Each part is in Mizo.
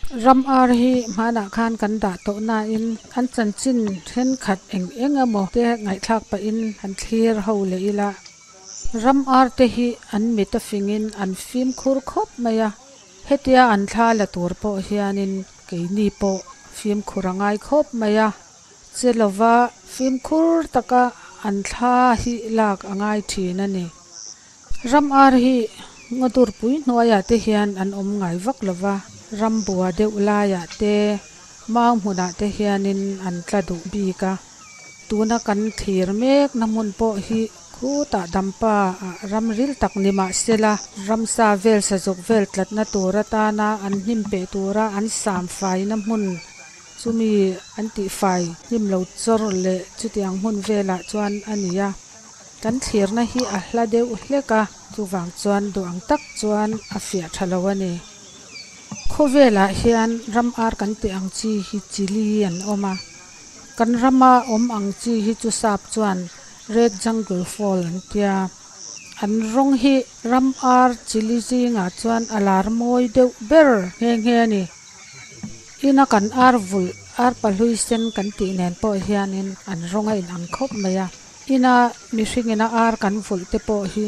Ram ar hi hmanah khan kan dah tawh nain an chanchin thenkhat eng eng emaw te ngaihthlak pahin han thlir ho leh ila. Ram ar te hi an mit a fingin an fimkhur khawp mai a, hetia an thla la tur pawh hianin keini pawh fimkhur a ngai khawp mai a, che lova fimkhur taka an thla hi lak a ngai thin a ni. Ram ar hi ngaw durpui hnuaiah te hian an awm ngai vak lova, ram bua deuh laiah te, mau hmunah te hianin an tla duh bik a. Tuna kan thlir mek na hmun pawh hi khutah dampa ah ram ril tak ni mahsela ramsa vel sazuk vel tlatna tur atana an hnim peh tura an sam faina hmun chumi an tihfai hnim lo chawr leh chutiang hmun velah chuan a ni a. Kan thlirna hi a hla deuh hlek a, chuvang chuan duh ang tak chuan a fiah tha lo a ni. Khawvelah hian ram ar kan tih ang chi hi chili an awm a, kan rama awm ang chi hi chu sap chuan Red Jungle Fowl an tia. An rawng hi ram ar chili zingah chuan a lar mawi deuh ber nghe nghe a ni. Ina kan ar vulh ar pahlui sen kan tih nen pawh hianin an rawng a inang khawp mai a. Ina mihringina ar kan vulh te pawh hi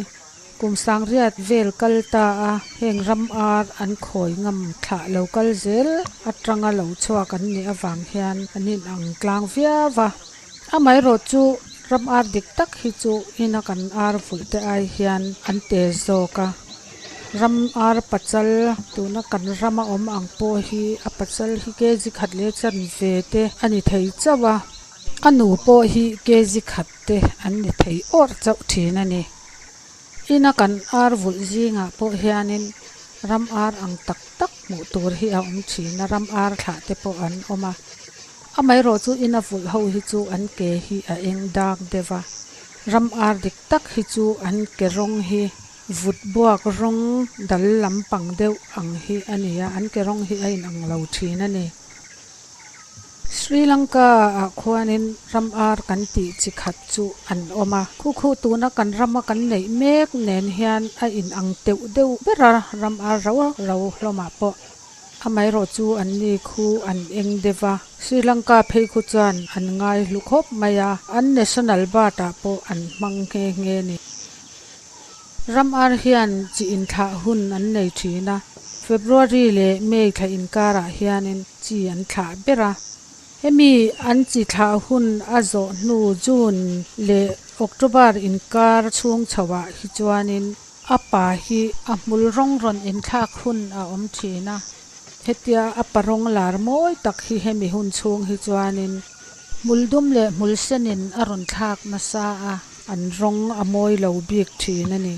kum sangriat vel kal ta a, heng ram ar an khawi ngam thlah lo kal zel atanga lo chhuak an nih avang hian an inang tlang viau va. Amaherawh chu ram ar dik tak hi chu ina kan ar vulh te ai hian an te zawk a. Ram ar pachal tuna kan rama awm ang pawh hi a pachal hi kg khat leh chanve te a ni thei chauh a. A nu pawh hi kg khat te an ni thei awrh chauh thin a ni. Ina kan ar vulh zingah pawh hianin ram ar ang tak tak hmuh tur hi a awm thin a, ram ar thlah te pawh an awm a. Amaherawh chu ina vulh ho hi chu an ke hi a eng dak deuh a, ram ar dik tak hi chu an ke rawng hi vut buak rawng dal lampang deuh ang hi a ni a, an ke rawng hi a inang lo thin a ni. Sri Lanka ah khuanin ram ar kan tih chi khat chu an awm a, khu khu tuna kan rama kan neih mek nen hian a inang teuh deuh ber a, ram ar rau rau hlawmah pawh amaherawh chu an ni khu an eng deuh a, Sri Lanka phei khu chuan an ngai hlu khawp mai a, an national bird ah pawh an hmang nghe nghe a ni. Ram ar hian chi inthlah hun an nei thin a, February leh May thla inkarah hianin chi an thlah ber a. Hemi an chi thlah hun a zawh hnu June leh October inkar chhung chhoah hi chuanin a pa hi a hmul rawng rawn inthlak hun a awm thin a. Hetia a pa rawng lar mawi tak hi hemi hun chhung hi chuanin Hmul dum leh hmul senin a rawn thlak nasa a, an rawng a mawi lo bik thin a ni.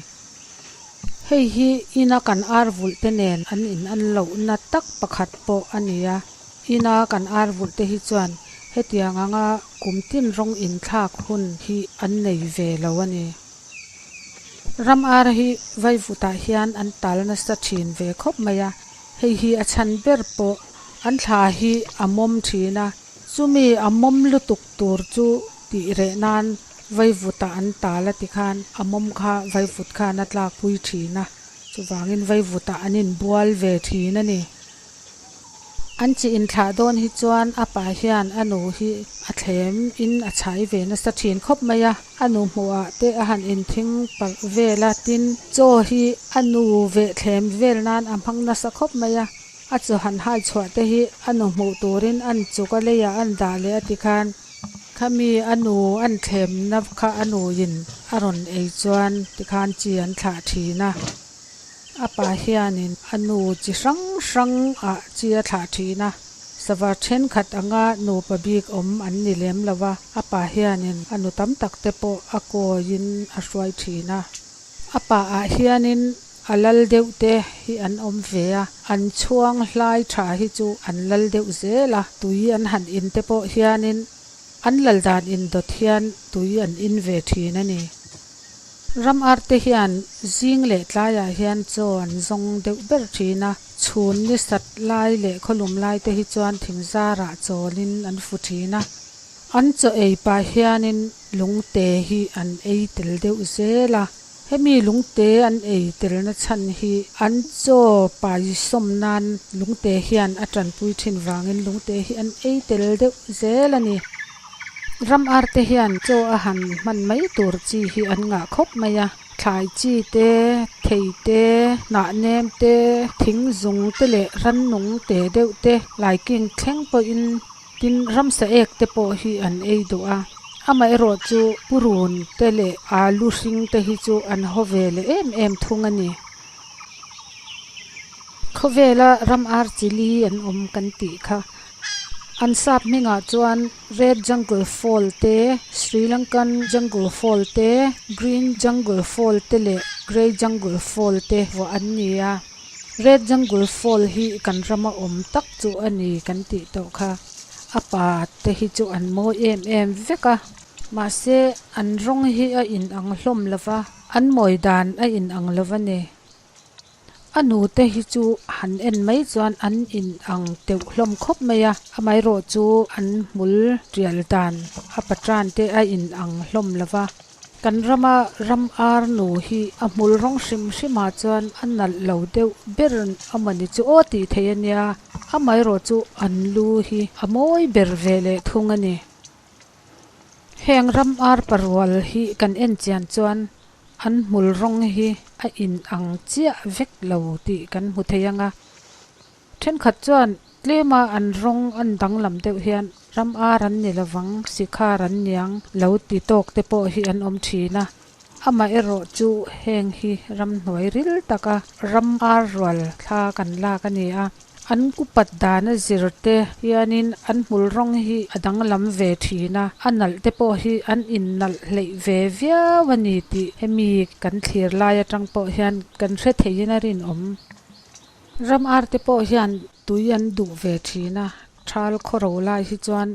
Hei hi ina kan ar vulh te nen an in an lohna tak pakhat pawh a ni a, ina kan ar vulh te hi chuan hetiang anga kum tin rawng inthlak hun hi an nei ve lo a ni. Ram ar hi vaivutah hian an tal nasa thin ve khawp mai a, hei hi a chhan ber pawh an thla hi a mawm thin a, Chumi a mawm lutuk tur chu tih reh nan vaivutah an tal a ti khan a mawm kha vaivut khan a tlakpui thin a, chuvangin vaivutah an inbual ve thin a ni. An chi inthlah dawn hi chuan a pa hian a nu hi a thlem in a chhai ve nasa thin khawp mai a, a nu hmuhah te a han inthing palh vel a, tin chaw hi a nu veh thlem vel nan a hmang nasa khawp mai a. A chaw han hai chhuah te hi a nu hmuh turin an chuk a leiah an dah leh a ti khan khami a nu an thlemna kha a nuin a rawn ei chuan tikhan chi an thlah thin a. A pa hianin a nu chi hrang hrang ah chi a thlah thin a, sava thenkhat anga nupa bik awm an ni lem lo a, a pa hianin a nu tam tak te pawh a kawiin a hruai thin a. A pa ah hianin A lal deuh te hi an awm ve a, an chhuang hlai tha hi chu an lal deuh zel a, tui an han in te pawh hianin an lal dan indawt hian tui an in ve thin a ni. Ram ar te hian zing leh tlaiah hian chaw an zawng deuh ber thin a, chhun ni sat lai leh khawlum lai te hi chuan thing zarah chawlin an fu thin a, an chaw ei pah hianin lungte hi an ei tel deuh zel a. Hemi lungte an ei telna chhan hi an chaw pai sawm nan lungte hian a tanpui thin vangin lungte hi an ei tel deuh zel a ni. Ram ar te hian chaw a han hman mai tur chi hi an ngah khawp mai a, thlai chi te, thei te, hnah nem te, thing zung te leh rannung te deuh te laiking thleng pawhin Tin, ramsa ek te pawh hi an ei duh a, amaherawh chu purun te leh alu hring te hi chu an haw ve leh em em thung a ni. Khawvela ram ar chi li an awm kan tih kha. An sap hmingah chuan Red Jungle Fowl te, Sri Lankan Jungle Fowl te, Green Jungle Fowl te leh Grey Jungle Fowl te vuah an ni a. Red Jungle Fowl hi kan rama awm tak chu a ni kan tih tawh kha. A pa te hi chu an mawi em em vek a, mahse an rawng hi a inang hlawm lo va, an mawi dan a inang lo va ni. A nu te hi chu han en mai chuan an inang teuh hlawm khawp mai a, amaherawh chu an hmul tial dan a patran te a inang hlawm lo va. Kan rama ram ar nu hi a hmul rawng hrim hrimah chuan a nalh lo deuh ber a mawni chu aw tih theih a nia, amaherawh chu an lu hi a mawi ber ve leh thung a ni. Heng ram ar parual hi kan en chian chuan an hmul rawng hi a inang chiah vek lo tih kan hmu thei ang a. Thenkhat chuan tlema an rawng an danglam deuh hian ram ar an ni lovang, sikhar an niang lo ti tawk te pawh hi an awm thin a. Amaherawh chu heng hi ramhnuai ril taka ram ar rual thla kan lak a ni a. An upat dana zir te hianin an hmul rawng hi a danglam ve thin a, a nalh te pawh hi an innalh hleih ve viau a ni tih hemi kan thlir lai atang pawh hian kan hre theiin a rinawm. Ram ar te pawh hian tui an duh ve thin a, thal khawro lai hi chuan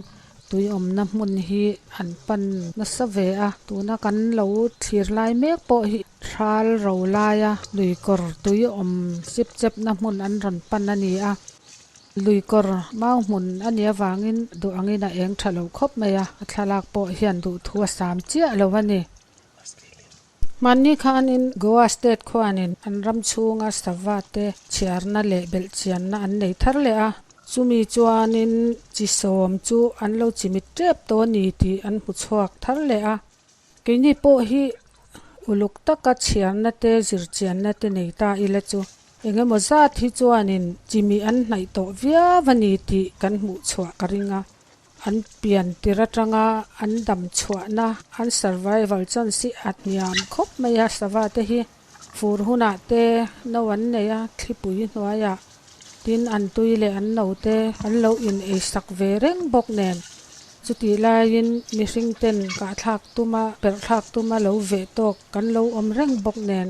tui awmna hmun hi an pan nasa ve a, tuna kan lo thlir lai mek pawh hi thal ro laia lui kawr tui awm chip chep na hmun an rawn pan a ni a, lui kawr mau hmun a nih avangin duh angin a eng tha lo khawp mai a, a thlalak pawh hian duhthu a sam chiah lo a ni. Mahni khanin Goa State khuanin an ram chhunga sava te chhiarna leh belhchianna an nei thar leh a, chumi chuanin chi sawm chu an lo chimit tep tawh a ni tih an hmu chhuak thar leh a. Keini pawh hi uluk taka chhiarna te zirchianna te nei ta ila chu engemaw zat hi chuanin chimih an hnaih tawh viau a ni tih kan hmuh chhuah ka ring a. An pian tir atanga an dam chhuahna, an survival chance hi a hniam khawp mai a, sava te hi fur hunah te no an nei a, thlipui hnuaiah tin an tui leh an no te an lo in ei sak ve reng bawk nen. Chutih laiin mihring ten kahthlak tuma, perhthlak tuma lo veh tawk kan lo awm reng bawk nen.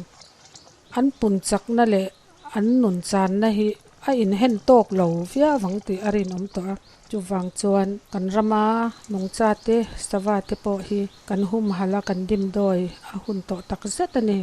An pun chakna leh An nun channa hi a inhen tawk lo viau ang tih a rinawm tawh a, chuvang chuan kan rama nungcha te, sava te pawh hi kan humhalh a, kan dimdawi a hun tawh tak zet a ni.